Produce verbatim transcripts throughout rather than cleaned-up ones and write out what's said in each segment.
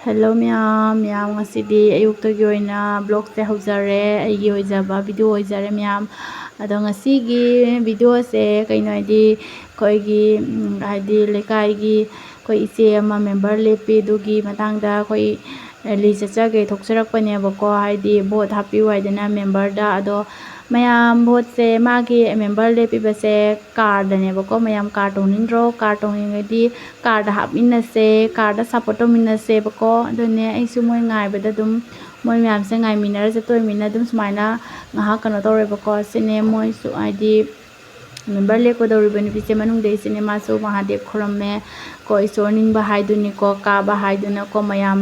Hello ꯃꯌꯥꯝ, ꯃꯌꯥꯝ ꯉꯁꯤꯗꯤ ꯑꯌꯨꯛꯇꯒꯤ ꯑꯣꯏꯅ ꯕ꯭ꯂꯣꯛꯁꯦ ꯍꯧꯖꯔꯦ, ꯑꯩꯒꯤ ꯑꯣꯏꯖꯕ ꯚꯤꯗꯤꯑꯣ ꯑꯣꯏꯖꯔꯦ ꯃꯌꯥꯝ꯫ ꯑꯗꯣ ꯉꯁꯤꯒꯤ ꯚꯤꯗꯤꯑꯣꯁꯦ ꯀꯩꯅꯣ ꯍꯥꯏꯗꯤ ꯑꯩꯈꯣꯏꯒꯤ ꯎꯝ, ꯍꯥꯏꯗꯤ ꯂꯩꯀꯥꯏꯒꯤ ꯑꯩꯈꯣꯏ ꯏꯆꯦ ꯑꯃ ꯃꯦꯝꯕꯔ ꯂꯦꯞꯄꯤ, ꯑꯗꯨꯒꯤ ꯃꯇꯥꯡꯗ ꯑꯩꯈꯣꯏ ꯔꯦꯂꯤ ꯆꯠꯆꯒꯦ ꯊꯣꯛꯆꯔꯛꯄꯅꯦꯕꯀꯣ, ꯍꯥꯏꯗꯤ ꯚꯣꯠ ꯍꯥꯞꯄꯤꯌꯨ ꯍꯥꯏꯗꯅ ꯃꯦꯝꯕꯔꯗ꯫ ꯑꯗꯣ ꯃꯌꯥꯝ ꯚꯣꯠꯁꯦ ꯃꯥꯒꯤ ꯃꯦꯝꯕꯔ ꯂꯦꯞꯄꯤꯕꯁꯦ ꯀꯥꯔꯗꯅꯦꯕꯀꯣ꯫ ꯃꯌꯥꯝ ꯀꯥꯔ ꯇꯣꯡꯅꯤꯡꯗ꯭ꯔꯣ? ꯀꯥꯔ ꯇꯣꯡꯅꯤꯡꯉꯗꯤ ꯀꯥꯔꯗ ꯍꯥꯞꯃꯤꯟꯅꯁꯦ, ꯀꯥꯔꯗ ꯁꯞꯄꯣꯔꯠ ꯇꯧꯃꯤꯟꯅꯁꯦꯕꯀꯣ꯫ ꯑꯗꯨꯅꯦ ꯑꯩꯁꯨ ꯃꯣꯏ ꯉꯥꯏꯕꯗ ꯑꯗꯨꯝ ꯃꯣꯏ ꯃꯌꯥꯝꯁꯦ ꯉꯥꯏꯃꯤꯟꯅꯔ ꯆꯠꯇꯣꯏꯃꯤꯅ ꯑꯗꯨꯝ ꯁꯨꯃꯥꯏꯅ ꯉꯥꯏꯍꯥꯛ ꯀꯩꯅꯣ ꯇꯧꯔꯦꯕꯀꯣ꯫ ꯁꯤꯅꯦ ꯃꯣꯏꯁꯨ ꯍꯥꯏꯗꯤ ꯃꯦꯝꯕꯔ ꯂꯦꯞꯀꯗꯧꯔꯤꯕ ꯅꯨꯄꯤꯁꯦ ꯃꯅꯨꯡꯗ ꯏꯆꯤꯟ ꯏꯃꯥꯁꯨ ꯃꯍꯥꯗꯦꯕ ꯈꯨꯔꯨꯝꯃꯦ ꯀꯣ, ꯏꯁꯣꯔ ꯅꯤꯡꯕ ꯍꯥꯏꯗꯨꯅꯤꯀꯣ, ꯀꯥꯕ ꯍꯥꯏꯗꯨꯅꯀꯣ, ꯃꯌꯥꯝ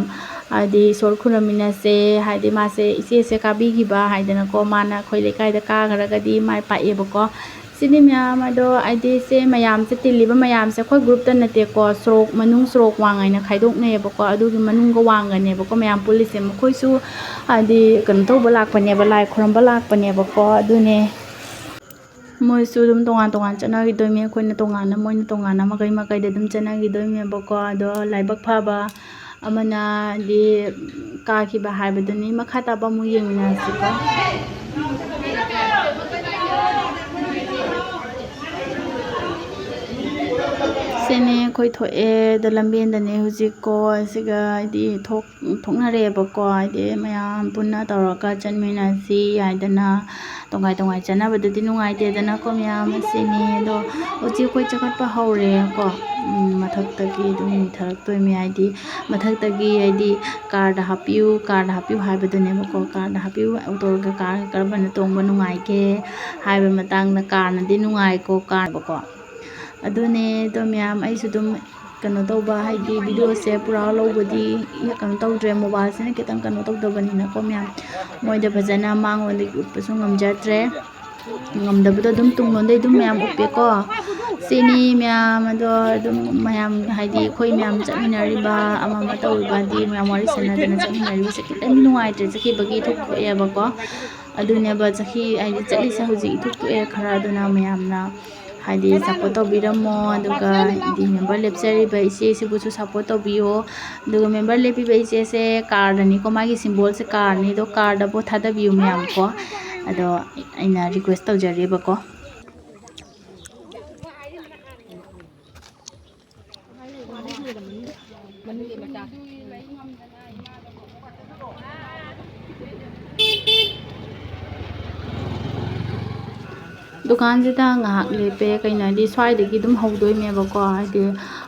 ꯍꯥꯏꯗꯤ ꯏꯁꯣꯔ ꯈꯨꯔꯨꯝꯃꯤꯟꯅꯁꯦ, ꯍꯥꯏꯗꯤ ꯃꯥꯁꯦ ꯏꯆꯦꯁꯦ ꯀꯥꯕꯤꯈꯤꯕ ꯍꯥꯏꯗꯅꯀꯣ, ꯃꯥꯅ ꯑꯩꯈꯣꯏ ꯂꯩꯀꯥꯏꯗ ꯀꯥꯈ꯭ꯔꯒꯗꯤ ꯃꯥꯏ ꯄꯥꯛꯑꯦꯕꯀꯣ꯫ ꯁꯤꯅꯤ ꯃꯌꯥꯝ꯫ ꯑꯗꯣ ꯍꯥꯏꯗꯤ ꯁꯦ ꯃꯌꯥꯝꯁꯦ ꯇꯤꯜꯂꯤꯕ ꯃꯌꯥꯝꯁꯦ ꯑꯩꯈꯣꯏ ꯒ꯭ꯔꯨꯞꯇ ꯅꯠꯇꯦꯀꯣ, ꯁꯣꯔꯣꯛ ꯃꯅꯨꯡ ꯁꯣꯔꯣꯛ ꯋꯥꯡ ꯍꯥꯏꯅ ꯈꯥꯏꯗꯣꯛꯅꯩꯌꯦꯕꯀꯣ꯫ ꯑꯗꯨꯒꯤ ꯃꯅꯨꯡꯒ ꯋꯥꯡꯒꯅꯦꯕꯀꯣ ꯃꯌꯥꯝ ꯄꯨꯜꯂꯤꯁꯦ꯫ ꯃꯈꯣꯏꯁꯨ ꯍꯥꯏꯗꯤ ꯀꯩꯅꯣ ꯇꯧꯕ ꯂꯥꯛꯄꯅꯦꯕ, ꯂꯥꯏ ꯈꯨꯔꯨꯝꯕ ꯂꯥꯛꯄꯅꯦꯕꯀꯣ꯫ ꯑꯗꯨꯅꯦ ꯃꯣꯏꯁꯨ ꯑꯗꯨꯝ ꯇꯣꯉꯥꯟ ꯇꯣꯉꯥꯟ ꯆꯠꯅꯈꯤꯗꯣꯏꯅꯦ꯫ ꯑꯩꯈꯣꯏꯅ ꯇꯣꯉꯥꯟꯅ, ꯃꯣꯏꯅ ꯇꯣꯉꯥꯟꯅ, ꯃꯥꯏꯀꯩ ꯃꯥꯏꯀꯩꯗ ꯑꯗꯨꯝ ꯆꯠꯅꯈꯤꯗꯣꯏꯅꯦꯕꯀꯣ꯫ ꯑꯗꯣ ꯂꯥꯏꯕꯛ ꯐꯕ ꯑꯃꯅꯗꯤ ꯀꯥꯈꯤꯕ ꯍꯥꯏꯕꯗꯨꯅꯤ꯫ ꯃꯈꯥ ꯇꯥꯕ ꯑꯃꯨꯛ ꯌꯦꯡꯃꯤꯟꯅꯔꯁꯤꯀꯣ꯫ ꯁꯤꯅꯦ ꯑꯩꯈꯣꯏ ꯊꯣꯛꯑꯦ꯫ ꯑꯗꯣ ꯂꯝꯕꯦꯟꯗꯅꯦ ꯍꯧꯖꯤꯛꯀꯣ꯫ ꯁꯤꯒ ꯍꯥꯏꯗꯤ ꯊꯣꯛ ꯊꯣꯛꯅꯔꯦꯕꯀꯣ꯫ ꯍꯥꯏꯗꯤ ꯃꯌꯥꯝ ꯄꯨꯟꯅ ꯇꯧꯔꯒ ꯆꯠꯃꯤꯟꯅꯁꯤ ꯍꯥꯏꯗꯅ꯫ ꯇꯣꯉꯥꯏ ꯇꯣꯉꯥꯏ ꯆꯠꯅꯕꯗꯨꯗꯤ ꯅꯨꯡꯉꯥꯏꯇꯦꯗꯅꯀꯣ ꯃꯌꯥꯝ꯫ ꯑꯁꯤꯅꯤ꯫ ꯑꯗꯣ ꯍꯧꯖꯤꯛ ꯑꯩꯈꯣꯏ ꯆꯈꯠꯄ ꯍꯧꯔꯦꯀꯣ꯫ ꯎꯝ, ꯃꯊꯛꯇꯒꯤ ꯑꯗꯨꯝ ꯃꯨꯊꯔꯛꯇꯣꯏꯅꯦ꯫ ꯍꯥꯏꯗꯤ ꯃꯊꯛꯇꯒꯤ ꯍꯥꯏꯗꯤ ꯀꯥꯔꯗ ꯍꯥꯞꯄꯤꯌꯨ, ꯀꯥꯔꯗ ꯍꯥꯞꯄꯤꯌꯨ ꯍꯥꯏꯕꯗꯨꯅꯦꯕꯀꯣ꯫ ꯀꯥꯔꯗ ꯍꯥꯞꯄꯤꯌꯨ ꯇꯧꯔꯒ ꯀꯥꯔ ꯀꯔꯝꯕꯅ ꯇꯣꯡꯕ ꯅꯨꯡꯉꯥꯏꯒꯦ ꯍꯥꯏꯕ ꯃꯇꯥꯡꯗ꯫ ꯀꯥꯔꯅꯗꯤ ꯅꯨꯡꯉꯥꯏꯀꯣ, ꯀꯥꯔꯕꯀꯣ꯫ ꯑꯗꯨꯅꯦ꯫ ꯑꯗꯣ ꯃꯌꯥꯝ ꯑꯩꯁꯨ ꯑꯗꯨꯝ ꯀꯩꯅꯣ ꯇꯧꯕ ꯍꯥꯏꯗꯤ ꯚꯤꯗꯤꯑꯣꯁꯦ ꯄꯨꯔꯥ ꯂꯧꯕꯗꯤ ꯀꯩꯅꯣ ꯇꯧꯗ꯭ꯔꯦ, ꯃꯣꯕꯥꯏꯜꯁꯤꯅ ꯈꯤꯇꯪ ꯀꯩꯅꯣ ꯇꯧꯗꯕꯅꯤꯅꯀꯣ ꯃꯌꯥꯝ꯫ ꯃꯣꯏꯗ ꯐꯖꯅ ꯃꯥꯡꯂꯣꯝꯗꯒꯤ ꯎꯠꯄꯁꯨ ꯉꯝꯖꯗ꯭ꯔꯦ꯫ ꯉꯝꯗꯕꯗꯣ ꯑꯗꯨꯝ ꯇꯨꯡꯂꯣꯝꯗꯩ ꯑꯗꯨꯝ ꯃꯌꯥꯝ ꯎꯞꯄꯦꯀꯣ꯫ ꯁꯤꯅꯤ ꯃꯌꯥꯝ꯫ ꯑꯗꯣ ꯑꯗꯨꯝ ꯃꯌꯥꯝ ꯍꯥꯏꯗꯤ ꯑꯩꯈꯣꯏ ꯃꯌꯥꯝ ꯆꯠꯃꯤꯟꯅꯔꯤꯕ ꯑꯃ ꯑꯃ ꯇꯧꯔꯤꯕ ꯍꯥꯏꯗꯤ ꯃꯌꯥꯝ ꯋꯥꯔꯤ ꯁꯥꯟꯅꯗꯅ ꯆꯠꯃꯤꯟꯅꯔꯤꯕꯁꯦ ꯈꯤꯇꯪ ꯅꯨꯡꯉꯥꯏꯇ꯭ꯔꯦ꯫ ꯆꯠꯈꯤꯕꯒꯤ ꯏꯊꯣꯛ ꯊꯣꯛꯑꯦꯕꯀꯣ꯫ ꯑꯗꯨꯅꯦꯕ ꯆꯍꯤ ꯍꯥꯏꯗꯤ ꯆꯠꯂꯤꯁꯦ ꯍꯧꯖꯤꯛ ꯏꯊꯣꯛ ꯊꯣꯛꯑꯦ ꯈꯔ꯫ ꯑꯗꯨꯅ ꯃꯌꯥꯝꯅ ꯍꯥꯏꯗꯤ ꯁꯞꯄꯣꯔꯠ ꯇꯧꯕꯤꯔꯝꯃꯣ꯫ ꯑꯗꯨꯒ ꯍꯥꯏꯗꯤ ꯃꯦꯝꯕꯔ ꯂꯦꯞꯆꯔꯤꯕ ꯏꯆꯦꯁꯤꯕꯨꯁꯨ ꯁꯞꯄꯣꯔꯠ ꯇꯧꯕꯤꯌꯣ꯫ ꯑꯗꯨꯒ ꯃꯦꯝꯕꯔ ꯂꯦꯞꯄꯤꯕ ꯏꯆꯦꯁꯦ ꯀꯥꯔꯗꯅꯤꯀꯣ, ꯃꯥꯒꯤ ꯁꯤꯝꯕꯣꯜꯁꯦ ꯀꯥꯔꯅꯤ꯫ ꯑꯗꯣ ꯀꯥꯔꯗ ꯚꯣꯠ ꯊꯥꯗꯕꯤꯌꯨ ꯃꯌꯥꯝ ꯀꯣ꯫ ꯑꯗꯣ ꯑꯩꯅ ꯔꯤꯀ꯭ꯋꯦꯁ ꯇꯧꯖꯔꯤꯕꯀꯣ꯫ ꯗꯨꯀꯥꯟꯁꯤꯗ ꯉꯥꯏꯍꯥꯛ ꯂꯦꯞꯄꯦ꯫ ꯀꯩꯅꯣ ꯍꯥꯏꯗꯤ ꯁ꯭ꯋꯥꯏꯗꯒꯤ ꯑꯗꯨꯝ ꯍꯧꯗꯣꯏꯅꯦꯕꯀꯣ, ꯍꯥꯏꯗꯤ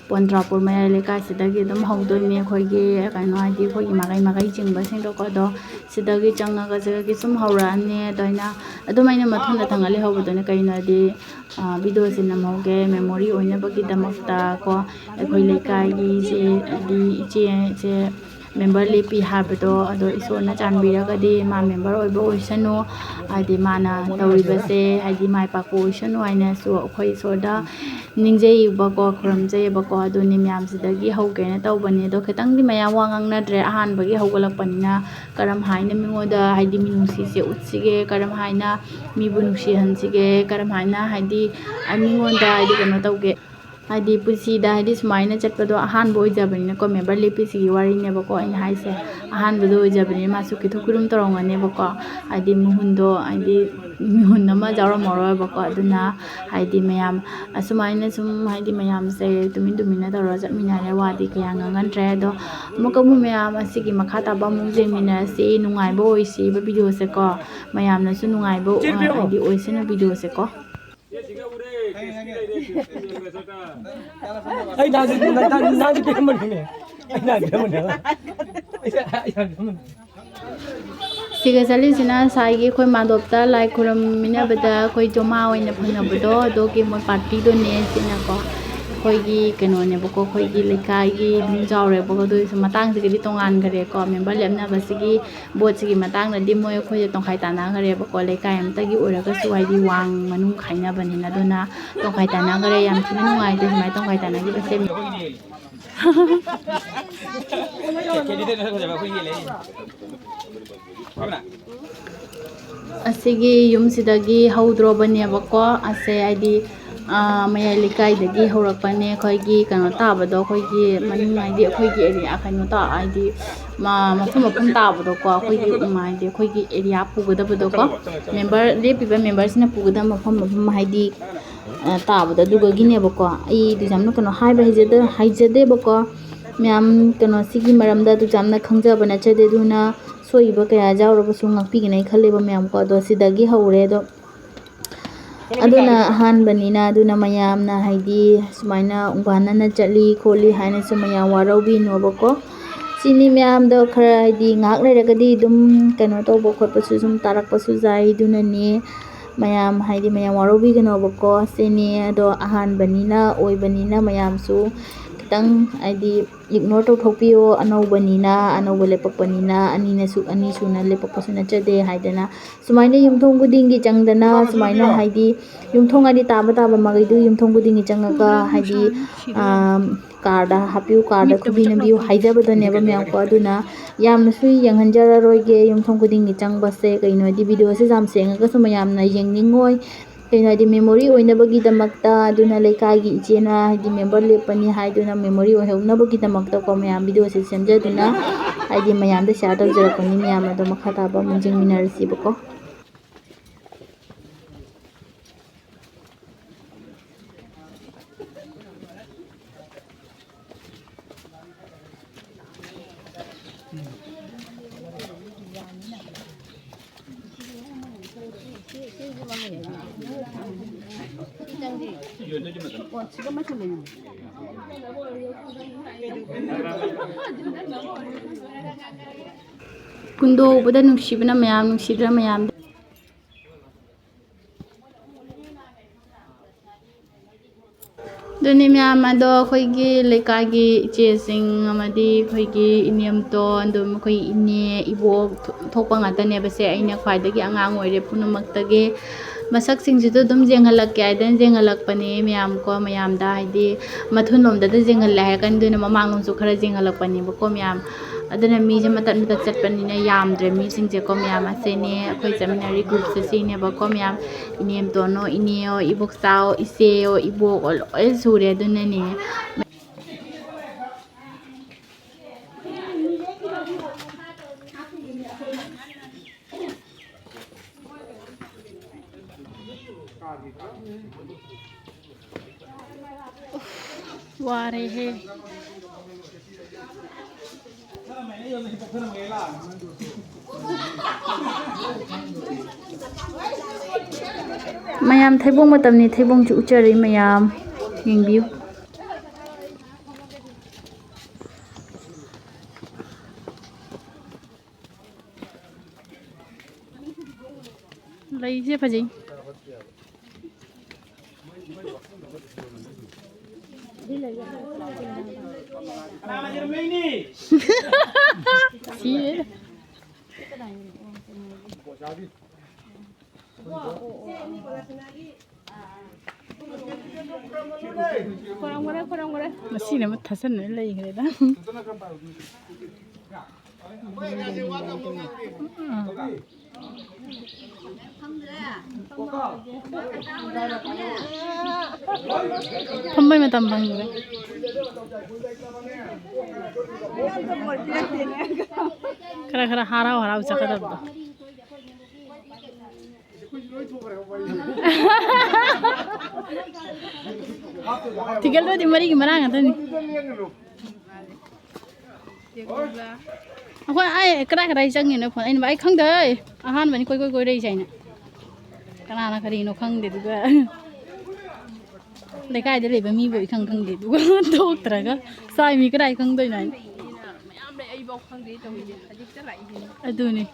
ꯄꯣꯟꯗ꯭ꯔꯥꯄꯨꯔ ꯃꯌꯥꯏ ꯂꯩꯀꯥꯏꯁꯤꯗꯒꯤ ꯑꯗꯨꯝ ꯍꯧꯗꯣꯏꯅꯦ꯫ ꯑꯩꯈꯣꯏꯒꯤ ꯀꯩꯅꯣ ꯍꯥꯏꯗꯤ ꯑꯩꯈꯣꯏꯒꯤ ꯃꯥꯏꯀꯩ ꯃꯥꯏꯀꯩ ꯆꯤꯡꯕꯁꯤꯡꯗꯣꯀꯣ꯫ ꯑꯗꯣ ꯁꯤꯗꯒꯤ ꯆꯪꯉꯒ ꯁꯤꯗꯒꯤ ꯁꯨꯝ ꯍꯧꯔꯛꯑꯅꯤ꯫ ꯑꯗꯣ ꯑꯩꯅ ꯑꯗꯨꯝ ꯑꯩꯅ ꯃꯊꯪꯗ ꯊꯪꯉ ꯂꯩꯍꯧꯕꯗꯨꯅꯦ꯫ ꯀꯩꯅꯣ ꯍꯥꯏꯗꯤ ꯚꯤꯗꯤꯑꯣꯁꯦ ꯅꯝꯍꯧꯒꯦ, ꯃꯦꯃꯣꯔꯤ ꯑꯣꯏꯅꯕꯒꯤꯗꯃꯛꯇ ꯀꯣ꯫ ꯑꯩꯈꯣꯏ ꯂꯩꯀꯥꯏꯒꯤ ꯏꯆꯦ, ꯍꯥꯏꯗꯤ ꯏꯆꯦꯁꯦ ꯃꯦꯝꯕꯔ ꯂꯦꯞꯄꯤ ꯍꯥꯏꯕꯗꯣ, ꯑꯗꯣ ꯏꯁꯣꯔꯅ ꯆꯥꯟꯕꯤꯔꯒꯗꯤ ꯃꯥ ꯃꯦꯝꯕꯔ ꯑꯣꯏꯕ ꯑꯣꯏꯁꯅꯨ꯫ ꯍꯥꯏꯗꯤ ꯃꯥꯅ ꯇꯧꯔꯤꯕꯁꯦ ꯍꯥꯏꯗꯤ ꯃꯥꯏ ꯄꯥꯛꯄ ꯑꯣꯏꯁꯅꯨ ꯍꯥꯏꯅꯁꯨ ꯑꯩꯈꯣꯏ ꯏꯁꯣꯔꯗ ꯅꯤꯡꯖꯩꯕꯀꯣ, ꯈꯨꯔꯨꯝꯖꯩꯕꯀꯣ꯫ ꯑꯗꯨꯅꯤ ꯃꯌꯥꯝꯁꯤꯗꯒꯤ ꯍꯧꯒꯦꯅ ꯇꯧꯕꯅꯦ꯫ ꯑꯗꯣ ꯈꯤꯇꯪꯗꯤ ꯃꯌꯥꯝ ꯋꯥ ꯉꯥꯡꯅꯗ꯭ꯔꯦ, ꯑꯍꯥꯟꯕꯒꯤ ꯍꯧꯒꯠꯂꯛꯄꯅꯤꯅ꯫ ꯀꯔꯝ ꯍꯥꯏꯅ ꯃꯤꯉꯣꯟꯗ ꯍꯥꯏꯗꯤ ꯃꯤꯅꯨꯡꯁꯤꯁꯦ ꯎꯠꯁꯤꯒꯦ, ꯀꯔꯝ ꯍꯥꯏꯅ ꯃꯤꯕꯨ ꯅꯨꯡꯁꯤꯍꯟꯁꯤꯒꯦ, ꯀꯔꯝ ꯍꯥꯏꯅ ꯍꯥꯏꯗꯤ ꯃꯤꯉꯣꯟꯗ ꯍꯥꯏꯗꯤ ꯀꯩꯅꯣ ꯇꯧꯒꯦ꯫ ꯍꯥꯏꯗꯤ ꯄꯨꯟꯁꯤꯗ ꯍꯥꯏꯗꯤ ꯁꯨꯃꯥꯏꯅ ꯆꯠꯄꯗꯣ ꯑꯍꯥꯟꯕ ꯑꯣꯏꯖꯕꯅꯤꯅꯀꯣ, ꯃꯦꯝꯕꯔ ꯂꯦꯞꯄꯤꯁꯤꯒꯤ ꯋꯥꯔꯤꯅꯦꯕꯀꯣ ꯑꯩꯅ ꯍꯥꯏꯁꯦ꯫ ꯑꯍꯥꯟꯕꯗꯣ ꯑꯣꯏꯖꯕꯅꯤꯅ ꯃꯥꯁꯨ ꯀꯤꯊꯨ ꯈꯨꯔꯨꯝ ꯇꯧꯔꯝꯒꯅꯦꯕꯀꯣ꯫ ꯍꯥꯏꯗꯤ ꯃꯤꯍꯨꯟꯗꯣ ꯍꯥꯏꯗꯤ ꯃꯤꯍꯨꯟ ꯑꯃ ꯌꯥꯎꯔꯝꯃꯔꯣꯏꯕꯀꯣ꯫ ꯑꯗꯨꯅ ꯍꯥꯏꯗꯤ ꯃꯌꯥꯝ ꯑꯁꯨꯃꯥꯏꯅ ꯁꯨꯝ ꯍꯥꯏꯗꯤ ꯃꯌꯥꯝꯁꯦ ꯇꯨꯃꯤꯟ ꯇꯨꯃꯤꯟꯅ ꯇꯧꯔꯒ ꯆꯠꯃꯤꯟꯅꯔꯦ, ꯋꯥꯗꯤ ꯀꯌꯥ ꯉꯥꯡꯍꯟꯗ꯭ꯔꯦ꯫ ꯑꯗꯣ ꯑꯃꯨꯛꯀ ꯑꯃꯨꯛ ꯃꯌꯥꯝ ꯑꯁꯤꯒꯤ ꯃꯈꯥ ꯇꯥꯕ ꯑꯃꯨꯛ ꯌꯦꯡꯃꯤꯟꯅꯔꯁꯤ꯫ ꯅꯨꯡꯉꯥꯏꯕ ꯑꯣꯏꯁꯤꯕ ꯚꯤꯗꯤꯑꯣꯁꯦꯀꯣ, ꯃꯌꯥꯝꯅꯁꯨ ꯅꯨꯡꯉꯥꯏꯕ ꯍꯥꯏꯗꯤ ꯑꯣꯏꯁꯅꯨ ꯚꯤꯗꯤꯑꯣꯁꯦꯀꯣ꯫ ꯑꯩ ꯅꯍꯥꯟꯁꯨ, ꯅꯍꯥꯟ-, ꯅꯍꯥꯟꯁꯨ ꯄꯤꯔꯝꯕꯅꯤꯅꯦ꯫ ꯑꯩ ꯅꯍꯥꯟ ꯄꯤꯔꯝꯕꯅꯦꯕ꯫ ꯑꯩ ꯅꯍꯥꯟ ꯄꯤꯔꯝꯕꯅꯦ꯫ ꯁꯤꯒ ꯆꯠꯂꯤꯁꯤꯅ ꯉꯁꯥꯏꯒꯤ ꯑꯩꯈꯣꯏ ꯃꯥꯗꯣꯞꯇ ꯂꯥꯏ ꯈꯨꯔꯨꯝꯃꯤꯟꯅꯕꯗ ꯑꯩꯈꯣꯏ ꯖꯣꯃꯥ ꯑꯣꯏꯅ ꯐꯪꯅꯕꯗꯣ, ꯑꯗꯨꯒꯤ ꯃꯣꯏ ꯄꯥꯔꯇꯤꯗꯨꯅꯦ ꯁꯤꯅꯀꯣ꯫ ꯑꯩꯈꯣꯏꯒꯤ ꯀꯩꯅꯣꯅꯦꯕꯀꯣ, ꯑꯩꯈꯣꯏꯒꯤ ꯂꯩꯀꯥꯏꯒꯤ ꯑꯗꯨꯝ ꯆꯥꯎꯔꯦꯕꯀꯣ꯫ ꯑꯗꯨ ꯑꯣꯏꯔꯁꯨ ꯃꯇꯥꯡꯁꯤꯒꯗꯤ ꯇꯣꯉꯥꯟꯈ꯭ꯔꯦꯀꯣ꯫ ꯃꯦꯝꯕꯔ ꯂꯦꯞꯅꯕꯁꯤꯒꯤ ꯚꯣꯠꯁꯤꯒꯤ ꯃꯇꯥꯡꯗꯗꯤ ꯃꯣꯏ ꯑꯩꯈꯣꯏꯗ ꯇꯣꯡꯈꯥꯏ ꯇꯥꯟꯅꯈ꯭ꯔꯦꯕꯀꯣ꯫ ꯂꯩꯀꯥꯏ ꯑꯃꯇꯒꯤ ꯑꯣꯏꯔꯒꯁꯨ ꯍꯥꯏꯗꯤ ꯋꯥꯡ ꯃꯅꯨꯡ ꯈꯥꯏꯅꯕꯅꯤꯅ꯫ ꯑꯗꯨꯅ ꯇꯣꯡꯈꯥꯏ ꯇꯥꯟꯅꯈ꯭ꯔꯦ꯫ ꯌꯥꯝ ꯊꯤꯅ ꯅꯨꯡꯉꯥꯏꯇꯦ ꯁꯨꯃꯥꯏꯅ ꯇꯣꯡꯈꯥꯏ ꯇꯥꯟꯅꯈꯤꯕꯁꯦ꯫ ꯑꯁꯤꯒꯤ ꯌꯨꯝꯁꯤꯗꯒꯤ ꯍꯧꯗ꯭ꯔꯣꯕꯅꯦꯕꯀꯣ꯫ ꯑꯁꯦ ꯍꯥꯏꯗꯤ, ꯃꯌꯥꯏ ꯂꯩꯀꯥꯏꯗꯒꯤ ꯍꯧꯔꯛꯄꯅꯦ꯫ ꯑꯩꯈꯣꯏꯒꯤ ꯀꯩꯅꯣ ꯇꯥꯕꯗꯣ, ꯑꯩꯈꯣꯏꯒꯤ ꯃꯅꯤꯡ ꯍꯥꯏꯗꯤ ꯑꯩꯈꯣꯏꯒꯤ ꯑꯦꯔꯤꯌꯥ ꯀꯩꯅꯣ ꯇꯥ ꯍꯥꯏꯗꯤ ꯃꯐꯝ ꯃꯐꯝ ꯇꯥꯕꯗꯣꯀꯣ, ꯑꯩꯈꯣꯏꯒꯤ ꯍꯥꯏꯗꯤ ꯑꯩꯈꯣꯏꯒꯤ ꯑꯦꯔꯤꯌꯥ ꯄꯨꯒꯗꯕꯗꯣꯀꯣ, ꯃꯦꯝꯕꯔ, ꯂꯦꯞꯄꯤꯕ ꯃꯦꯝꯕꯔꯁꯤꯅ ꯄꯨꯒꯗꯕ ꯃꯐꯝ ꯃꯐꯝ ꯍꯥꯏꯗꯤ ꯇꯥꯕꯗꯣ ꯑꯗꯨꯒꯒꯤꯅꯦꯕꯀꯣ꯫ ꯑꯩ ꯑꯗꯨ ꯌꯥꯝꯅ ꯀꯩꯅꯣ ꯍꯥꯏꯕ ꯍꯩꯖꯗ ꯍꯩꯖꯗꯦꯕꯀꯣ꯫ ꯃꯌꯥꯝ ꯀꯩꯅꯣ ꯁꯤꯒꯤ ꯃꯔꯝꯗ ꯑꯗꯨ ꯌꯥꯝꯅ ꯈꯪꯖꯕ ꯅꯠꯆꯗꯦ, ꯑꯗꯨꯅ ꯁꯣꯏꯈꯤꯕ ꯀꯌꯥ ꯌꯥꯎꯔꯕꯁꯨ ꯉꯥꯛꯄꯤꯒꯅꯤ ꯈꯜꯂꯦꯕ ꯃꯌꯥꯝꯀꯣ꯫ ꯑꯗꯣ ꯁꯤꯗꯒꯤ ꯍꯧꯔꯦ꯫ ꯑꯗꯣ ꯑꯗꯨꯅ ꯑꯍꯥꯟꯕꯅꯤꯅ, ꯑꯗꯨꯅ ꯃꯌꯥꯝꯅ ꯍꯥꯏꯗꯤ ꯁꯨꯃꯥꯏꯅ ꯎꯕꯥꯅꯅ ꯆꯠꯂꯤ ꯈꯣꯠꯂꯤ ꯍꯥꯏꯅꯁꯨ ꯃꯌꯥꯝ ꯋꯥꯔꯧꯕꯤꯅꯣꯕꯀꯣ꯫ ꯁꯤꯅꯤ ꯃꯌꯥꯝꯗꯣ ꯈꯔ ꯍꯥꯏꯗꯤ ꯉꯥꯏꯍꯥꯛ ꯂꯩꯔꯒꯗꯤ ꯑꯗꯨꯝ ꯀꯩꯅꯣ ꯇꯧꯕ ꯈꯣꯠꯄꯁꯨ ꯁꯨꯝ ꯇꯥꯔꯛꯄꯁꯨ ꯌꯥꯏ꯫ ꯑꯗꯨꯅꯅꯦ ꯃꯌꯥꯝ ꯍꯥꯏꯗꯤ ꯃꯌꯥꯝ ꯋꯥꯔꯧꯕꯤꯒꯅꯣꯕꯀꯣ꯫ ꯁꯤꯅꯤ ꯑꯗꯣ ꯑꯍꯥꯟꯕꯅꯤꯅ ꯑꯣꯏꯕꯅꯤꯅ ꯃꯌꯥꯝꯁꯨ ꯈꯤꯇꯪ ꯍꯥꯏꯗꯤ ꯏꯒꯅꯣꯔ ꯇꯧꯊꯣꯛꯄꯤꯌꯣ꯫ ꯑꯅꯧꯕꯅꯤꯅ, ꯑꯅꯧꯕ ꯂꯦꯞꯄꯛꯄꯅꯤꯅ, ꯑꯅꯤꯅꯁꯨ, ꯑꯅꯤ ꯁꯨꯅ ꯂꯦꯞꯄꯛꯄꯁꯨ ꯅꯠꯆꯗꯦ ꯍꯥꯏꯗꯅ ꯁꯨꯃꯥꯏꯅ ꯌꯨꯝꯊꯣꯡ ꯈꯨꯗꯤꯡꯒꯤ ꯆꯪꯗꯅ ꯁꯨꯃꯥꯏꯅ ꯍꯥꯏꯗꯤ ꯌꯨꯝꯊꯣꯡ ꯍꯥꯏꯗꯤ ꯇꯥꯕ ꯇꯥꯕ ꯃꯈꯩꯗꯨ ꯌꯨꯝꯊꯣꯡ ꯈꯨꯗꯤꯡꯒꯤ ꯆꯪꯉꯒ ꯍꯥꯏꯗꯤ ꯀꯥꯔꯗ ꯍꯥꯞꯄꯤꯌꯨ, ꯀꯥꯔꯗ ꯈꯨꯕꯤ ꯅꯝꯕꯤꯌꯨ ꯍꯥꯏꯖꯕꯗꯅꯦꯕ ꯃꯌꯥꯝꯀꯣ꯫ ꯑꯗꯨꯅ ꯌꯥꯝꯅꯁꯨ ꯌꯦꯡꯍꯟꯖꯔꯔꯣꯏꯒꯦ ꯌꯨꯝꯊꯣꯡ ꯈꯨꯗꯤꯡꯒꯤ ꯆꯪꯕꯁꯦ꯫ ꯀꯩꯅꯣ ꯍꯥꯏꯗꯤ ꯚꯤꯗꯤꯑꯣꯁꯦ ꯌꯥꯝ ꯁꯦꯡꯉꯒꯁꯨ ꯃꯌꯥꯝꯅ ꯌꯦꯡꯅꯤꯡꯉꯣꯏ꯫ ꯀꯩꯅꯣ ꯍꯥꯏꯗꯤ ꯃꯦꯃꯣꯔꯤ ꯑꯣꯏꯅꯕꯒꯤꯗꯃꯛꯇ꯫ ꯑꯗꯨꯅ ꯂꯩꯀꯥꯏꯒꯤ ꯏꯆꯦꯅ ꯍꯥꯏꯗꯤ ꯃꯦꯝꯕꯔ ꯂꯦꯞꯄꯅꯤ ꯍꯥꯏꯗꯨꯅ ꯃꯦꯃꯣꯔꯤ ꯑꯣꯏꯍꯧꯅꯕꯒꯤꯗꯃꯛꯇꯀꯣ ꯃꯌꯥꯝ ꯚꯤꯗꯤꯑꯣꯁꯦ ꯁꯦꯝꯖꯗꯨꯅ ꯍꯥꯏꯗꯤ ꯃꯌꯥꯝꯗ ꯁꯤꯌꯥꯔ ꯇꯧꯖꯔꯛꯄꯅꯤ꯫ ꯃꯌꯥꯝ ꯑꯗꯣ ꯃꯈꯥ ꯇꯥꯕ ꯑꯃꯨꯛ ꯌꯦꯡꯃꯤꯟꯅꯔꯁꯤꯕꯀꯣ꯫ ꯀꯨꯟꯗꯣ ꯎꯕꯗ ꯅꯨꯡꯁꯤꯕꯅ ꯃꯌꯥꯝ, ꯅꯨꯡꯁꯤꯗ꯭ꯔꯥ ꯃꯌꯥꯝꯗ? ꯑꯗꯨꯅꯤ ꯃꯌꯥꯝ ꯑꯗꯣ ꯑꯩꯈꯣꯏꯒꯤ ꯂꯩꯀꯥꯏꯒꯤ ꯏꯆꯦꯁꯤꯡ ꯑꯃꯗꯤ ꯑꯩꯈꯣꯏꯒꯤ ꯏꯅꯦꯝꯇꯣꯟ, ꯑꯗꯨꯝ ꯑꯩꯈꯣꯏ ꯏꯅꯦ ꯏꯕꯣꯛ ꯊꯣꯛꯄ ꯉꯥꯛꯇꯅꯦꯕꯁꯦ꯫ ꯑꯩꯅ ꯈ꯭ꯋꯥꯏꯗꯒꯤ ꯑꯉꯥꯡ ꯑꯣꯏꯔꯦ ꯄꯨꯝꯅꯃꯛꯇꯒꯤ꯫ ꯃꯁꯛꯁꯤꯡꯁꯤꯁꯨ ꯑꯗꯨꯝ ꯌꯦꯡꯍꯜꯂꯛꯀꯦ ꯍꯥꯏꯗꯅ ꯌꯦꯡꯍꯜꯂꯛꯄꯅꯦ ꯃꯌꯥꯝꯀꯣ꯫ ꯃꯌꯥꯝꯗ ꯍꯥꯏꯗꯤ ꯃꯊꯨꯟꯂꯣꯝꯗꯗ ꯌꯦꯡꯍꯜꯂꯦ ꯍꯥꯏꯔꯛꯀꯅꯤ, ꯑꯗꯨꯅ ꯃꯃꯥꯡꯂꯣꯝꯁꯨ ꯈꯔ ꯌꯦꯡꯍꯜꯂꯛꯄꯅꯦꯕꯀꯣ ꯃꯌꯥꯝ꯫ ꯑꯗꯨꯅ ꯃꯤꯁꯦ ꯃꯇꯠ ꯃꯇꯠ ꯆꯠꯄꯅꯤꯅ ꯌꯥꯝꯗ꯭ꯔꯦ ꯃꯤꯁꯤꯡꯁꯦꯀꯣ꯫ ꯃꯌꯥꯝ ꯑꯁꯤꯅꯦ ꯑꯩꯈꯣꯏ ꯆꯠꯃꯤꯟꯅꯔꯤ groupꯁꯦ ꯁꯤꯅꯦꯕꯀꯣ ꯃꯌꯥꯝ꯫ ꯏꯅꯦꯝꯇꯣꯟꯅꯣ, ꯏꯅꯦꯌꯣ, ꯏꯕꯣꯛꯆꯥꯑꯣ, ꯏꯆꯦꯌꯣ, ꯏꯕꯣꯛꯑꯣ, ꯂꯣꯏ ꯁꯨꯔꯦ꯫ ꯑꯗꯨꯅꯅꯦ꯫ ꯋꯥꯔꯦꯍꯦ꯫ ꯃꯌꯥꯝ, ꯊꯩꯕꯣꯡ ꯃꯇꯝꯅꯤ, ꯊꯩꯕꯣꯡꯁꯨ ꯎꯠꯆꯔꯤ ꯃꯌꯥꯝ, ꯌꯦꯡꯕꯤꯌꯨ꯫ ꯂꯩꯁꯦ ꯐꯖꯩ꯫ ꯁꯤꯔꯦ꯫ ꯃꯁꯤꯅ ꯑꯃ ꯊꯥꯁꯟꯅ ꯂꯩꯈ꯭ꯔꯦꯗ꯫ ꯐꯝꯕꯩ ꯃꯇꯝ ꯐꯪꯗ꯭ꯔꯦ꯫ ꯈꯔ ꯈꯔ ꯍꯔꯥꯎ ꯍꯔꯥꯎ ꯆꯠꯀꯗꯕꯗꯣ꯫ ꯇꯤꯀꯦꯠ ꯂꯣꯏꯗꯤ ꯃꯔꯤꯒꯤ ꯃꯔꯥꯡ ꯉꯥꯛꯇꯅꯤ꯫ ꯑꯩꯈꯣꯏ ꯑꯩ ꯀꯗꯥꯏ ꯀꯗꯥꯏ ꯆꯪꯉꯤꯅꯣ ꯐꯣꯟ ꯑꯩꯅ ꯑꯩ ꯈꯪꯗꯦ꯫ ꯑꯍꯥꯟꯕꯅꯤ ꯀꯣꯏ ꯀꯣꯏ ꯀꯣꯏꯔꯛꯏꯁꯦ ꯑꯩꯅ꯫ ꯀꯅꯥꯅ ꯀꯔꯤꯅꯣ ꯈꯪꯗꯦ꯫ ꯑꯗꯨꯒ ꯂꯩꯀꯥꯏꯗ ꯂꯩꯕ ꯃꯤꯕꯨ ꯏꯈꯪ ꯈꯪꯗꯦ꯫ ꯑꯗꯨꯒ ꯊꯣꯛꯇ꯭ꯔꯒ ꯆꯥꯏ ꯃꯤ ꯀꯗꯥꯏ ꯈꯪꯗꯣꯏꯅꯣ ꯍꯥꯏꯅ꯫ ꯑꯗꯨꯅꯤ꯫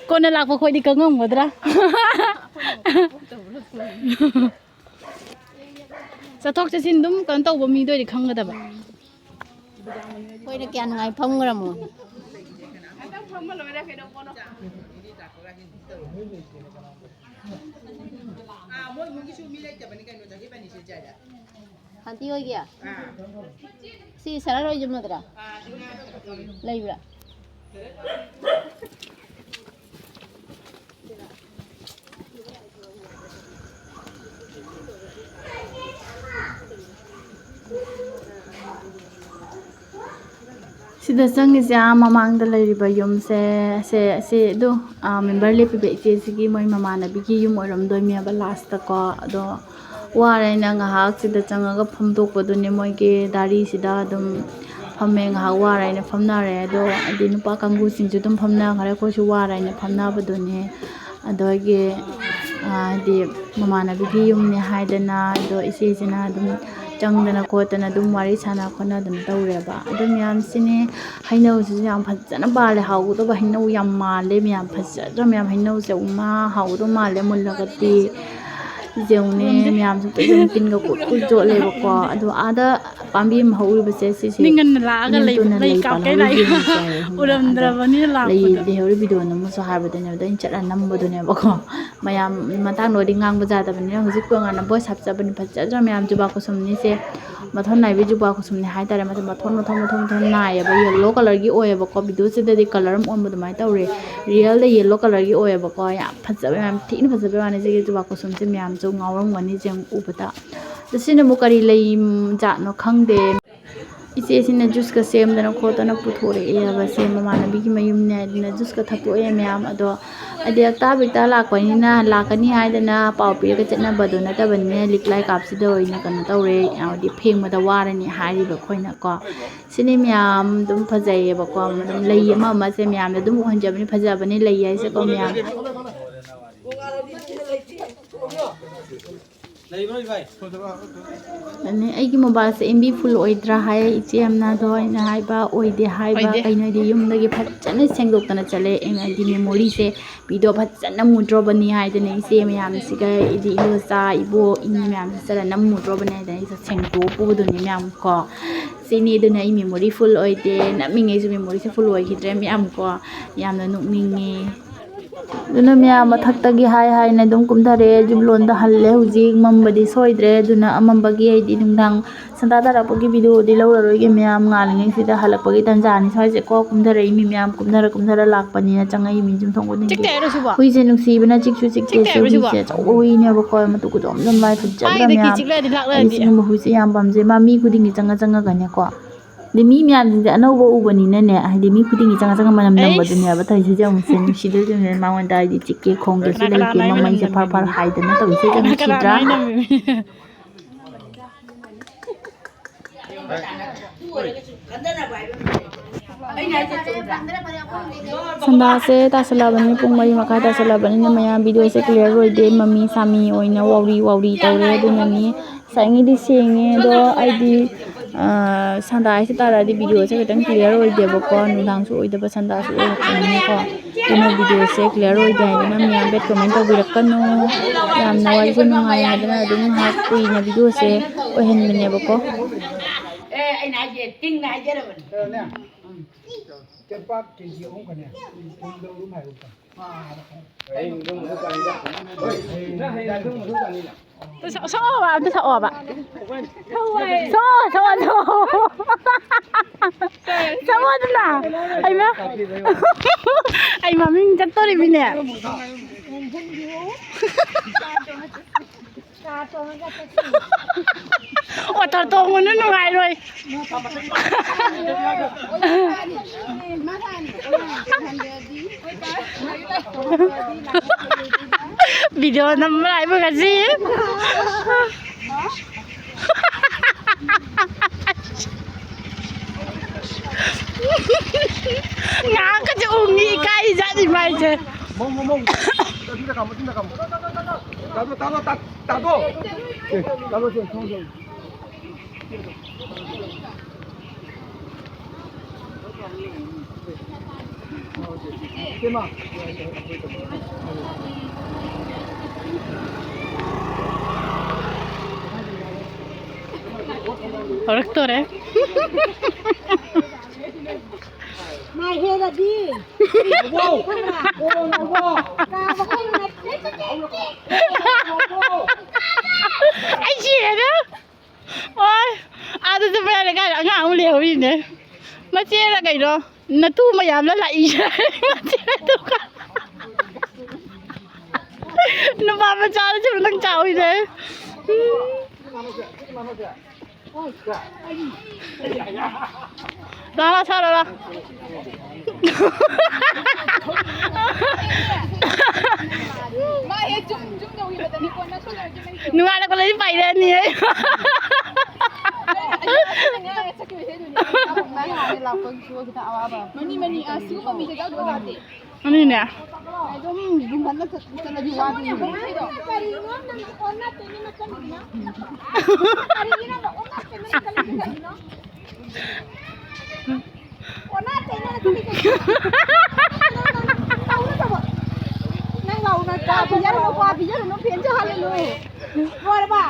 ꯀꯣꯟꯅ ꯂꯥꯛꯄ ꯈꯣꯏꯗꯤ ꯈꯪꯉꯝꯒꯗ꯭ꯔꯥ? ꯆꯠꯊꯣꯛ ꯆꯠꯁꯤꯟ ꯑꯗꯨꯝ ꯀꯩꯅꯣ ꯇꯧꯕ ꯃꯤꯗ ꯑꯣꯏꯗꯤ ꯈꯪꯒꯗꯕ꯫ ꯑꯩꯈꯣꯏꯅ ꯀꯌꯥ ꯅꯨꯡꯉꯥꯏ ꯐꯝꯈ꯭ꯔꯃꯣ꯫ ꯁꯥꯟꯇꯤ ꯍꯣꯏꯒꯤ? ꯁꯤ ꯁꯔꯠ ꯍꯣꯏ ꯌꯨꯝ ꯅꯠꯇ꯭ꯔꯥ? ꯂꯩꯕ꯭ꯔꯥ? ꯁꯤꯗ ꯆꯪꯉꯤꯁꯦ ꯑꯥ ꯃꯃꯥꯡꯗ ꯂꯩꯔꯤꯕ ꯌꯨꯝꯁꯦ, ꯁꯦ, ꯁꯤ ꯑꯗꯨ, ꯑꯥ, ꯃꯦꯝꯕꯔ ꯂꯦꯞꯄꯤꯕ ꯏꯆꯦꯁꯤꯒꯤ ꯃꯣꯏ ꯃꯃꯥꯟꯅꯕꯤꯒꯤ ꯌꯨꯝ ꯑꯣꯏꯔꯝꯗꯣꯏꯅꯦꯕ ꯂꯥꯁꯇꯀꯣ꯫ ꯑꯗꯣ ꯋꯥꯔꯦꯅ ꯉꯥꯏꯍꯥꯛ ꯁꯤꯗ ꯆꯪꯉꯒ ꯐꯝꯗꯣꯛꯄꯗꯨꯅꯦ, ꯃꯣꯏꯒꯤ ꯗꯥꯔꯤꯁꯤꯗ ꯑꯗꯨꯝ ꯐꯝꯃꯦ꯫ ꯉꯥꯏꯍꯥꯛ ꯋꯥꯔꯦꯅ ꯐꯝꯅꯔꯦ꯫ ꯑꯗꯣ ꯍꯥꯏꯗꯤ ꯅꯨꯄꯥ ꯀꯥꯡꯕꯨꯁꯤꯡꯁꯨ ꯑꯗꯨꯝ ꯐꯝꯅꯈ꯭ꯔꯦ, ꯑꯩꯈꯣꯏꯁꯨ ꯋꯥꯔꯦꯅ ꯐꯝꯅꯕꯗꯨꯅꯦ꯫ ꯑꯗꯨꯒꯤ, ꯑ, ꯍꯥꯏꯗꯤ ꯃꯃꯥꯟꯅꯕꯤꯒꯤ ꯌꯨꯝꯅꯦ ꯍꯥꯏꯗꯅ, ꯑꯗꯣ ꯏꯆꯦꯁꯤꯅ ꯑꯗꯨꯝ ꯆꯪꯗꯅ ꯈꯣꯠꯇꯅ ꯑꯗꯨꯝ ꯋꯥꯔꯤ ꯁꯥꯟꯅ ꯈꯣꯠꯅꯗꯅ ꯇꯧꯔꯦꯕ꯫ ꯑꯗꯨ ꯃꯌꯥꯝꯁꯤꯅꯦ, ꯍꯩꯅꯧꯁꯤꯁꯨ ꯌꯥꯝ ꯐꯖꯅ ꯄꯥꯜꯂꯦ, ꯍꯥꯎꯒꯗꯕ ꯍꯩꯅꯧ ꯌꯥꯝ ꯃꯥꯜꯂꯦ ꯃꯌꯥꯝ, ꯐꯖꯗ꯭ꯔꯥ ꯃꯌꯥꯝ? ꯍꯩꯅꯧꯁꯦ ꯎꯃꯥ ꯍꯥꯎꯒꯗꯕ ꯃꯥꯜꯂꯦ ꯃꯨꯜꯂꯒꯗꯤ꯫ ꯌꯦꯡꯉꯨꯅꯦ ꯃꯌꯥꯝꯁꯨ ꯑꯗꯨꯝ ꯇꯤꯟꯒ ꯀꯨꯠ ꯀꯨꯠ ꯆꯣꯠꯂꯦꯕꯀꯣ꯫ ꯑꯗꯣ ꯑꯥꯗ ꯄꯥꯝꯕꯤ ꯑꯃ ꯍꯧꯔꯤꯕꯁꯦ ꯁꯤꯁꯦ ꯅꯤꯡꯉꯟꯅ ꯂꯥꯛꯑꯒ ꯂꯩ, ꯏꯅꯦꯝꯇꯣꯟꯅ ꯂꯩ ꯄꯥꯜꯍꯧꯔꯤꯕ ꯌꯦꯡꯉꯨ ꯆꯥꯏ, ꯈꯪꯕ꯭ꯔꯥ? ꯑꯗꯣ ꯎꯔꯝꯗ꯭ꯔꯕꯅꯤꯅ ꯂꯩ ꯂꯥꯛꯄꯗꯣ꯫ ꯂꯩꯍꯧꯔꯤ ꯚꯤꯗꯤꯑꯣ ꯅꯝꯃꯁꯨ ꯍꯥꯏꯕꯗꯨꯅꯦꯕ, ꯑꯗ ꯑꯩꯅ ꯆꯠꯂ ꯅꯝꯕꯗꯨꯅꯦꯕꯀꯣ꯫ ꯃꯌꯥꯝ ꯃꯇꯥꯡꯗ ꯋꯥꯔꯤ ꯉꯥꯡꯕ ꯌꯥꯗꯕꯅꯤꯅ ꯍꯧꯖꯤꯛ ꯇꯣꯉꯥꯟꯅ ꯚꯣꯏꯁ ꯍꯥꯞꯆꯕꯅꯤ꯫ ꯐꯖꯗ꯭ꯔꯥ ꯃꯌꯥꯝ? ꯖꯨꯕꯥ ꯀꯨꯁꯨꯝꯅꯤꯁꯦ ꯃꯊꯣꯟ ꯅꯥꯏꯕꯤ ꯖꯨꯕꯥ ꯀꯨꯁꯨꯝꯅꯤ ꯍꯥꯏꯇꯥꯔꯦ꯫ ꯃꯊꯣꯟ, ꯃꯊꯣꯟ, ꯃꯊꯣꯟ, ꯃꯊꯣꯟ ꯅꯥꯏꯌꯦꯕ꯫ ꯌꯦꯜꯂꯣ ꯀꯂꯔꯒꯤ ꯑꯣꯏꯌꯦꯕꯀꯣ꯫ ꯚꯤꯗꯤꯑꯣꯁꯤꯗꯗꯤ ꯀꯂꯔ ꯑꯃ ꯑꯣꯟꯕ ꯑꯗꯨꯃꯥꯏꯅ ꯇꯧꯔꯦ꯫ ꯔꯤꯌꯦꯜꯗ ꯌꯦꯜꯂꯣ ꯀꯂꯔꯒꯤ ꯑꯣꯏꯌꯦꯕꯀꯣ꯫ ꯌꯥꯝ ꯐꯖꯕ, ꯌꯥꯝ ꯊꯤꯅ ꯐꯖꯕꯩ ꯋꯥꯅꯤ꯫ ꯁꯤꯒꯤ ꯖꯨꯕꯥ ꯀꯨꯁꯨꯝꯁꯦ ꯃꯌꯥꯝꯁꯨ ꯉꯥꯎꯔꯝꯒꯅꯤ ꯁꯦ ꯎꯕꯗ꯫ ꯑꯗꯣ ꯁꯤꯅ ꯑꯃꯨꯛ ꯀꯔꯤ ꯂꯩ, ꯎꯝ, ꯖꯥꯠꯅꯣ ꯈꯪꯗꯦ꯫ ꯏꯆꯦꯁꯤꯅ ꯖꯨꯁꯀ ꯁꯦꯝꯗꯅ ꯈꯣꯠꯇꯅ ꯄꯨꯊꯣꯔꯛꯑꯦꯕ꯫ ꯁꯦ ꯃꯃꯥꯟꯅꯕꯤꯒꯤ ꯃꯌꯨꯝꯅꯦ ꯍꯥꯏꯗꯅ ꯖꯨꯁꯀ ꯊꯛꯇꯣꯛꯑꯦ ꯃꯌꯥꯝ꯫ ꯑꯗꯣ ꯍꯥꯏꯗꯤ ꯍꯞꯇꯥ ꯍꯞꯇꯥ ꯂꯥꯛꯄꯅꯤꯅ, ꯂꯥꯛꯀꯅꯤ ꯍꯥꯏꯗꯅ ꯄꯥꯎ ꯄꯤꯔꯒ ꯆꯠꯅꯕꯗꯣ ꯅꯠꯇꯕꯅꯤꯅ, ꯂꯤꯛꯂꯥꯏ ꯀꯥꯞꯁꯤꯗ ꯑꯣꯏꯅ ꯀꯩꯅꯣ ꯇꯧꯔꯦ, ꯍꯥꯏꯗꯤ ꯐꯦꯡꯕꯗ ꯋꯥꯔꯅꯤ ꯍꯥꯏꯔꯤꯕ ꯑꯩꯈꯣꯏꯅꯀꯣ꯫ ꯁꯤꯅꯤ ꯃꯌꯥꯝ ꯑꯗꯨꯝ ꯐꯖꯩꯌꯦꯕꯀꯣ꯫ ꯑꯗꯨꯝ ꯂꯩ ꯑꯃ ꯑꯃꯁꯦ ꯃꯌꯥꯝꯗ ꯑꯗꯨꯝ ꯎꯍꯟꯖꯕꯅꯤ, ꯐꯖꯕꯅꯤ ꯂꯩ ꯍꯥꯏꯁꯦꯀꯣ ꯃꯌꯥꯝ꯫ ꯑꯗꯨꯅꯤ ꯑꯩꯒꯤ ꯃꯣꯕꯥꯏꯜꯁꯦ ꯑꯦꯝ ꯕꯤ ꯐꯨꯜ ꯑꯣꯏꯗ꯭ꯔꯥ ꯍꯥꯏ ꯏꯆꯦ ꯑꯃꯅ꯫ ꯑꯗꯣ ꯑꯩꯅ ꯍꯥꯏꯕ ꯑꯣꯏꯗꯦ ꯍꯥꯏꯕ꯫ ꯑꯣꯏꯗꯦ꯫ ꯀꯩꯅꯣ ꯍꯥꯏꯗꯤ ꯌꯨꯝꯗꯒꯤ ꯐꯖꯅ ꯁꯦꯡꯗꯣꯛꯇꯅ ꯆꯠꯂꯦ꯫ ꯑꯩꯅ ꯍꯥꯏꯗꯤ ꯃꯦꯃꯣꯔꯤꯁꯦ, ꯚꯤꯗꯤꯑꯣ ꯐꯖꯅ ꯃꯨꯗ꯭ꯔꯣꯕꯅꯤ ꯍꯥꯏꯗꯅ ꯏꯆꯦ ꯃꯌꯥꯝꯁꯤꯒ, ꯍꯥꯏꯗꯤ ꯏꯗꯣꯆꯥ, ꯏꯕꯣꯛ, ꯏꯅꯦ ꯃꯌꯥꯝꯁꯤ ꯆꯠꯂ ꯅꯝꯃꯨꯗ꯭ꯔꯣꯕꯅꯤ ꯍꯥꯏꯗꯅ ꯑꯩꯁꯦ ꯁꯦꯡꯗꯣꯛꯄꯨꯕꯗꯨꯅꯤ ꯃꯌꯥꯝ ꯀꯣ꯫ ꯁꯤꯅꯤ꯫ ꯑꯗꯨꯅ ꯑꯩ ꯃꯦꯃꯣꯔꯤ ꯐꯨꯜ ꯑꯣꯏꯗꯦ, ꯅꯝꯃꯤꯉꯩꯁꯨ ꯃꯦꯃꯣꯔꯤꯁꯦ ꯐꯨꯜ ꯑꯣꯏꯈꯤꯗ꯭ꯔꯦ ꯃꯌꯥꯝ ꯀꯣ꯫ ꯌꯥꯝꯅ ꯅꯣꯛꯅꯤꯡꯉꯦ꯫ ꯑꯗꯨꯅ ꯃꯌꯥꯝ ꯃꯊꯛꯇꯒꯤ ꯍꯥꯏ ꯍꯥꯏꯅ ꯑꯗꯨꯝ ꯀꯨꯝꯊꯔꯛꯑꯦ꯫ ꯖꯨꯕꯂꯣꯟꯗ ꯍꯜꯂꯦ ꯍꯧꯖꯤꯛ꯫ ꯃꯝꯕꯗꯤ ꯁꯣꯏꯗ꯭ꯔꯦ꯫ ꯑꯗꯨꯅ ꯑꯃꯝꯕꯒꯤ ꯑꯩꯗꯤ ꯅꯨꯡꯗꯥꯡ ꯁꯟꯗꯥ ꯇꯥꯔꯛꯄꯒꯤ videoꯗꯤ ꯂꯧꯔꯔꯣꯏꯒꯦ ꯃꯌꯥꯝ꯫ ꯉꯥꯜꯂꯤꯉꯩꯁꯤꯗ ꯍꯜꯂꯛꯄꯒꯤ ꯇꯟꯖꯥꯅꯤ꯫ ꯁ꯭ꯋꯥꯏꯁꯦ ꯀꯣ ꯀꯨꯝꯊꯔꯛꯏ ꯃꯤ ꯃꯌꯥꯝ꯫ ꯀꯨꯝꯊꯔ ꯀꯨꯝꯊꯔ ꯂꯥꯛꯄꯅꯤꯅ ꯆꯪꯉꯛꯏ ꯃꯤ ꯌꯨꯝꯊꯣꯡ ꯈꯨꯗꯤꯡꯒꯤ꯫ ꯆꯤꯛꯇꯦ ꯍꯥꯏꯔꯣ ꯁꯤꯕꯣ? ꯍꯨꯏꯁꯦ ꯅꯨꯡꯁꯤꯕꯅ ꯆꯤꯛꯁꯨ ꯆꯤꯛꯇꯦ꯫ ꯆꯤꯛꯇꯦ ꯁꯤ ꯍꯥꯏꯕ ꯁꯤꯕꯣ? ꯍꯨꯏꯁꯦ ꯑꯆꯧꯕ ꯍꯨꯏꯅꯦꯕꯀꯣ꯫ ꯃꯇꯨ ꯀꯨꯗꯣꯝ ꯑꯗꯨꯝ ꯂꯥꯏ ꯐꯖꯈ꯭ꯔ ꯀꯥꯏꯗꯒꯤ ꯃꯌꯥꯝ꯫ ꯆꯤꯛꯂꯛꯑꯗꯤ ꯑꯩ ꯂꯥꯛꯂꯛꯑꯗꯤ? ꯁꯤꯒꯨꯝꯕ ꯍꯨꯏꯁꯦ ꯌꯥꯝ ꯄꯥꯝꯖꯩ꯫ ꯃꯥ ꯃꯤ ꯈꯨꯗꯤꯡꯒꯤ ꯆꯪꯉ ꯆꯪꯉꯒꯅꯦꯀꯣ꯫ ꯑꯗꯩ ꯃꯤ ꯃꯌꯥꯝꯁꯤꯡꯁꯦ ꯑꯅꯧꯕ ꯎꯕꯅꯤꯅꯅꯦ, ꯍꯥꯏꯗꯤ ꯃꯤ ꯈꯨꯗꯤꯡꯒꯤ ꯆꯪꯉ ꯆꯪꯉ ꯃꯅꯝ ꯅꯝꯕꯗꯨꯅꯦꯕ ꯑꯩꯁ꯫ ꯇꯧꯔꯤꯁꯦ꯫ ꯍꯧꯖꯤꯛ ꯑꯃꯨꯛꯁꯦ ꯅꯨꯡꯁꯤꯗꯣꯏꯁꯦ ꯃꯉꯣꯟꯗ, ꯍꯥꯏꯗꯤ ꯆꯤꯛꯀꯦ ꯈꯣꯡꯒꯦꯁꯨ ꯀꯅꯥ ꯂꯩꯇꯦ꯫ ꯀꯅꯥꯅꯣ ꯃꯃꯩꯁꯦ ꯐꯔ ꯐꯔ ꯍꯥꯏꯗꯅ ꯇꯧꯔꯤꯁꯦ꯫ ꯌꯥꯝ ꯀꯅꯥ ꯅꯨꯡꯁꯤꯗ꯭ꯔꯥ? ꯀꯅꯥꯅꯣ ꯍꯥꯏꯅꯕꯤꯕ? ꯁꯟꯗꯥꯁꯦ ꯇꯥꯁꯜꯂꯛꯑꯕꯅꯤꯅ, ꯄꯨꯡ ꯃꯔꯤ ꯃꯈꯥꯏ ꯇꯥꯁꯜꯂꯛꯑꯕꯅꯤꯅ ꯃꯌꯥꯝ videoꯁꯦ clear ꯑꯣꯏꯗꯦ꯫ ꯃꯃꯤ ꯁꯥꯃꯤ ꯑꯣꯏꯅ ꯋꯥꯎꯔꯤ ꯋꯥꯎꯔꯤ ꯇꯧꯔꯦ꯫ ꯑꯗꯨꯅꯅꯤ ꯉꯁꯥꯏꯉꯩꯗꯤ ꯁꯦꯡꯉꯦ꯫ ꯑꯗꯣ ꯑꯩꯗꯤ, ꯑ, ꯁꯟꯗꯥ ꯍꯥꯏꯁꯦ ꯇꯥꯔꯛꯑꯗꯤ videoꯁꯦ ꯈꯤꯇꯪ clear ꯑꯣꯏꯗꯦꯕꯀꯣ꯫ ꯅꯨꯡꯗꯥꯡꯁꯨ ꯑꯣꯏꯗꯕ, ꯁꯟꯗꯥꯁꯨ ꯑꯣꯏꯔꯛꯄꯅꯤꯅꯀꯣ꯫ ꯑꯗꯨꯅ videoꯁꯦ clear ꯑꯣꯏꯗꯦ ꯍꯥꯏꯗꯅ ꯃꯌꯥꯝ bad comment ꯇꯧꯕꯤꯔꯛꯀꯅꯨ꯫ ꯌꯥꯝꯅ ꯋꯥꯔꯤꯁꯦ ꯅꯨꯡꯉꯥꯏ ꯍꯥꯏꯗꯅ ꯑꯗꯨꯝ ꯉꯥꯏꯍꯥꯛ ꯀꯨꯏꯅ videoꯁꯦ ꯑꯣꯏꯍꯟꯕꯅꯦꯕꯀꯣ꯫ ꯑꯦ, ꯑꯩꯅ ꯍꯥꯏꯁꯦ ꯇꯤꯡꯅ ꯍꯥꯏꯖꯔꯕꯅꯤ꯫ ꯀꯩꯅꯣꯅꯦ, ꯆꯦꯡꯄꯥꯛ ꯀꯦ ꯖꯤ ꯑꯍꯨꯝ ꯈꯛꯅꯦ꯫ ꯊꯨꯝꯗ ꯑꯗꯨꯝ ꯍꯥꯏꯔꯨꯀꯣ꯫ ꯅꯪ ꯍꯌꯦꯡ ꯅꯪ ꯃꯊꯧ ꯇꯥꯅꯤꯗ꯫ ꯅꯪ ꯍꯌꯦꯡ ꯅꯪ ꯃꯊꯧ ꯇꯥꯅꯤꯅ꯫ ꯁꯣ-, ꯁꯣꯛꯑꯣꯕ, ꯑꯝꯇ ꯁꯣꯛꯑꯣꯕ꯫ ꯁꯣꯛꯑꯣ, ꯁꯣꯛꯑꯣ, ꯁꯣꯛꯑꯣ꯫ ꯁꯣꯛꯑꯣꯗꯅ꯫ ꯑꯩꯃ꯫ ꯑꯩ ꯃꯃꯤꯡ ꯆꯠꯇꯣꯔꯤꯃꯤꯅꯦ꯫ ꯑꯣꯇꯣ ꯇꯣꯡꯕꯅ ꯅꯨꯡꯉꯥꯏꯔꯣꯏ꯫ Video ꯅꯝꯕ ꯂꯥꯛꯏꯕ ꯉꯁꯤ꯫ ꯉꯥꯏꯍꯥꯛꯀꯁꯦ ꯎꯪꯉꯤ, ꯏꯀꯥꯏ ꯖꯥꯠꯅꯤ ꯃꯥꯏꯁꯦ꯫ ꯃꯧ, ꯃꯧ, ꯃꯧ꯫ ꯇꯥꯗꯣ, ꯇꯥꯗꯣ, ꯇꯥꯗꯣ꯫ ꯇꯥꯗꯣ꯫ ꯑꯦ, ꯇꯥꯗꯣ, ꯁꯦ, ꯁꯣꯝ, ꯁꯣꯝ꯫ ꯍꯧꯔꯛꯇꯣꯔꯦ꯫ ꯃꯥꯏ ꯍꯦꯜꯂꯗꯤ꯫ ꯀꯥꯕ ꯈꯪꯗꯦ꯫ ꯑꯩ ꯁꯤꯔꯦꯗ꯫ ꯑꯣꯏ, ꯑꯥꯗ ꯆꯠꯄ ꯌꯥꯔꯦ ꯀꯥꯏꯅ ꯑꯉꯥꯡ ꯑꯃ ꯂꯩꯍꯧꯔꯤꯅꯦ꯫ ꯃꯆꯦꯔ ꯀꯩꯅꯣ? ꯅꯇꯨ ꯃꯌꯥꯝꯅ ꯂꯥꯛꯏꯁꯦ꯫ ꯃꯆꯦ ꯅꯇꯨ ꯀ-, ꯅꯨꯄꯥ ꯃꯆꯥꯅ ꯁꯨꯝ ꯅꯪ ꯆꯥꯎꯋꯤꯅꯦ꯫ ꯎꯝ꯫ ꯂꯥ, ꯂꯥ, ꯁꯥꯔꯣ, ꯂꯥ꯫ ꯃꯥ ꯍꯦꯛ ꯆꯨꯝ, ꯆꯨꯝ ꯇꯧꯈꯤꯕꯗꯅꯦꯀꯣ, ꯅꯪ ꯁꯣꯝꯗ ꯆꯨꯝ ꯂꯩꯇꯦ꯫ ꯅꯨꯡꯉꯥꯏꯅ ꯀꯣꯂꯦꯖ ꯄꯥꯏꯔꯅꯤ ꯑꯩ꯫ ꯃꯅꯤ, ꯃꯅꯤ, ꯑ, ꯁꯤꯒꯨꯝꯕ ꯃꯤꯗ ꯌꯥꯎꯗꯕ ꯌꯥꯗꯦ꯫ ꯑꯅꯤꯅꯦ꯫ ꯑꯗꯨꯝ ꯌꯨꯝꯍꯟꯅ ꯆꯠ-, ꯆꯠꯂꯗꯤ ꯋꯥꯗꯣꯏꯅꯦ꯫ ꯀꯔꯤꯅꯣ ꯅꯪ ꯑꯣꯟꯅ ꯇꯩꯅꯅ ꯆꯠꯂꯤꯗꯨꯅ? ꯀꯔꯤꯒꯤꯅꯣ ꯅꯪ ꯑꯣꯟꯅ ꯇꯩꯅꯅ ꯆꯠꯂꯤꯗꯨꯅ ꯀꯔꯤꯅꯣ? ꯑꯣꯟꯅ ꯇꯩꯅꯅ ꯆꯠꯂꯤ ꯀꯩꯅꯣ? ꯅꯪ ꯂꯥꯎꯅ ꯇꯧꯕ꯫ ꯅꯪ ꯂꯥꯎꯅ ꯀ꯭ꯋꯥ ꯄꯤꯖꯔꯨꯅꯨ, ꯀ꯭ꯋꯥ ꯄꯤꯖꯔꯨꯅꯨ, ꯐꯦꯟꯁꯨ ꯍꯥꯜꯂꯨꯅꯨ꯫ ꯂꯣꯏꯔꯕ?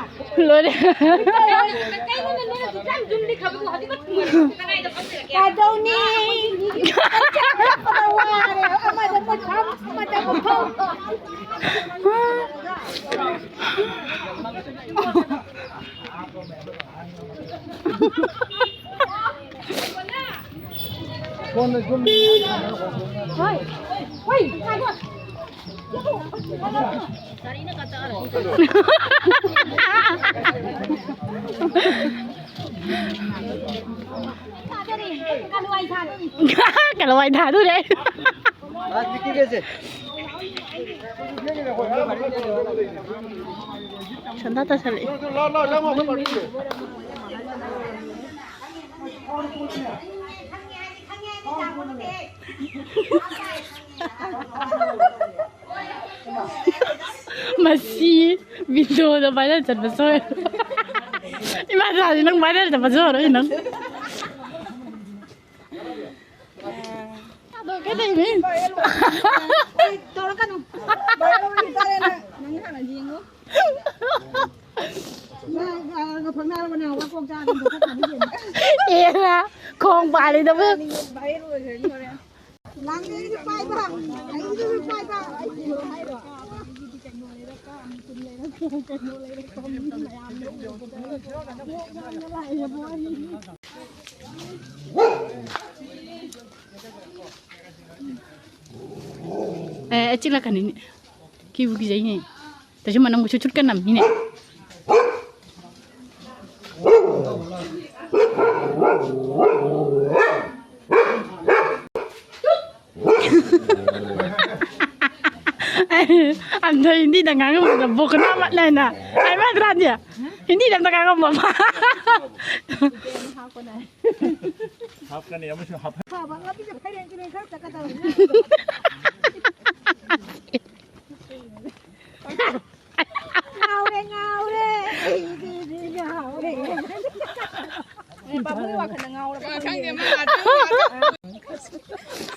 ꯂꯣꯏꯔꯦ꯫ ꯀꯩꯅꯣꯅꯦ, ꯅꯣꯏꯅ ꯑꯗꯨꯛ ꯌꯥꯝ ꯌꯨꯝꯗꯤ ꯈꯪꯕꯗꯣ ꯍꯧꯖꯤꯛ ꯀꯗꯥꯏꯗ ꯐꯝꯗꯣꯏꯅꯣ? ꯀꯩꯗꯧꯅꯤ? ꯀꯞꯄꯗ ꯋꯥꯔꯦ꯫ ꯑꯃꯗ ꯑꯃꯨꯛ ꯐꯝ, ꯑꯃꯗ ꯑꯃꯨꯛ ꯐꯝ꯫ ꯍꯣꯏ꯫ ꯍꯣꯏ, ꯉꯥꯏꯈꯣ꯫ ꯀꯂꯋꯥꯏ ꯊꯥꯗꯣꯔꯦ꯫ ꯁꯟꯗꯥ ꯇꯥꯁꯜꯂꯛꯑꯦ꯫ ꯃꯁꯤ ꯚꯤꯗꯤꯑꯣꯗ ꯚꯥꯏꯔꯦꯜ ꯆꯠꯄ ꯁꯣꯏ꯫ ꯏꯃꯥ ꯁꯥꯁꯤ ꯅꯪ ꯚꯥꯏꯔꯦꯜ ꯆꯠꯄ ꯁꯣꯏꯔꯣꯏ ꯅꯪ꯫ ꯑꯗꯣ ꯀꯩꯗꯧꯅꯤ? ꯇꯧꯔꯛꯀꯅꯨ꯫ ꯚꯥꯏꯔꯦꯜ ꯇꯥꯔꯦ ꯅꯪ꯫ ꯅꯪ ꯍꯥꯟꯅ ꯌꯦꯡꯉꯣ꯫ ꯅꯪ, ꯅꯪ ꯐꯛꯅꯥꯔꯕ ꯅꯪ ꯋꯥꯀꯣꯛ ꯆꯥꯔꯒ ꯃꯊꯛ ꯊꯥꯅ ꯌꯦꯡꯉꯣ꯫ ꯑꯦꯔꯥ꯫ ꯈꯣꯡ ꯄꯥꯜꯂꯤꯗꯕꯨ꯫ ꯑꯦ, ꯑꯦ, ꯆꯤꯛꯂꯛꯀꯅꯤꯅꯦ꯫ ꯀꯤꯕꯨ ꯀꯤꯖꯩꯅꯦ꯫ ꯇꯁꯨ ꯃꯅꯝꯒꯁꯨ ꯆꯨꯠꯀ ꯅꯝꯃꯤꯅꯦ꯫ ꯑꯝꯊ ꯍꯤꯟꯗꯤꯗ ꯉꯥꯡꯉꯝꯕꯗ ꯕꯣꯀꯅꯥ ꯃꯠꯂꯦꯅ ꯍꯥꯏꯕ ꯅꯠꯇ꯭ꯔꯥ, ꯑꯟꯗꯤ? ꯍꯤꯟꯗꯤꯗ ꯑꯝꯇ ꯉꯥꯡꯉꯝꯃꯣ꯫ ꯍꯥꯞꯀꯅꯤ ꯑꯃꯁꯨ ꯍꯥꯞ- ꯐꯕ ꯂꯝꯕꯤꯗ ꯐꯩꯔꯦꯡ ꯇꯨꯔꯦꯡ ꯈꯔ ꯆꯠꯀꯗꯕꯅꯤ꯫ ꯉꯥꯎꯔꯦ, ꯉꯥꯎꯔꯦ꯫ ꯑꯩꯗꯤ ꯉꯥꯎꯔꯦ꯫ ꯄꯥꯕꯨꯡꯒꯤ ꯋꯥꯈꯜꯗ ꯉꯥꯎꯔꯕ ꯈꯪꯗꯦ, ꯃꯥ ꯉꯥꯛꯇꯪ ꯉꯥꯎꯔꯦ꯫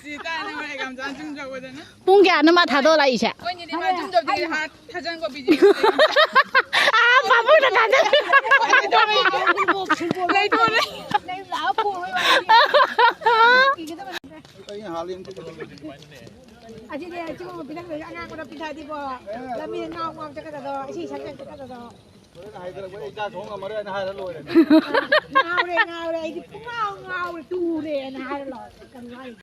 ꯁꯤ ꯇꯥꯅ ꯍꯣꯔꯦꯟ ꯌꯥꯝ ꯆꯥꯟ ꯆꯨꯝ ꯆꯧꯕꯗꯅ꯫ ꯄꯨꯡ ꯀꯌꯥꯅꯣ ꯃꯥ ꯊꯥꯗꯣꯛꯂꯛꯏꯁꯦ? ꯑꯩꯈꯣꯏꯅꯤꯗꯤ ꯃꯥ ꯌꯨꯝ ꯌꯧꯗ꯭ꯔꯤꯉꯩꯗ ꯍꯥ ꯊꯥꯖꯟꯒꯣ ꯕꯤꯖꯤ꯫ ꯑꯥ, ꯄꯥꯕꯨꯡꯅ ꯊꯥꯖꯟ- ꯂꯩꯇꯣꯔꯦ꯫ ꯑꯁꯤꯅꯦ, ꯁꯤꯒꯨꯝꯕ ꯐꯤꯂꯝꯗꯨꯗꯤ ꯑꯉꯥꯡꯕꯗ ꯄꯤꯊꯛꯑꯗꯤꯀꯣ, ꯂꯝꯕꯤꯗ ꯉꯥꯎ ꯉꯥꯎ ꯆꯠꯀꯗꯕꯗꯣ, ꯏꯁꯩ ꯁꯛ ꯁꯛ ꯆꯠꯀꯗꯕꯗꯣ꯫ ꯍꯣꯔꯦꯟ ꯍꯥꯏꯗꯔꯛꯄ ꯑꯩ ꯆꯥꯛ ꯊꯣꯡ ꯉꯝꯃꯔꯣꯏ ꯍꯥꯏꯅ ꯍꯥꯏꯔ ꯂꯣꯏꯔꯦ꯫ ꯉꯥꯎꯔꯦ, ꯉꯥꯎꯔꯦ, ꯑꯩꯗꯤ ꯄꯨꯡꯉꯥꯎ ꯉꯥꯎꯔꯦ, ꯇꯨꯔꯦꯅ ꯍꯥꯏꯔ ꯂꯣꯏꯔꯦ꯫ ꯀꯔꯤ ꯋꯥꯔꯤ?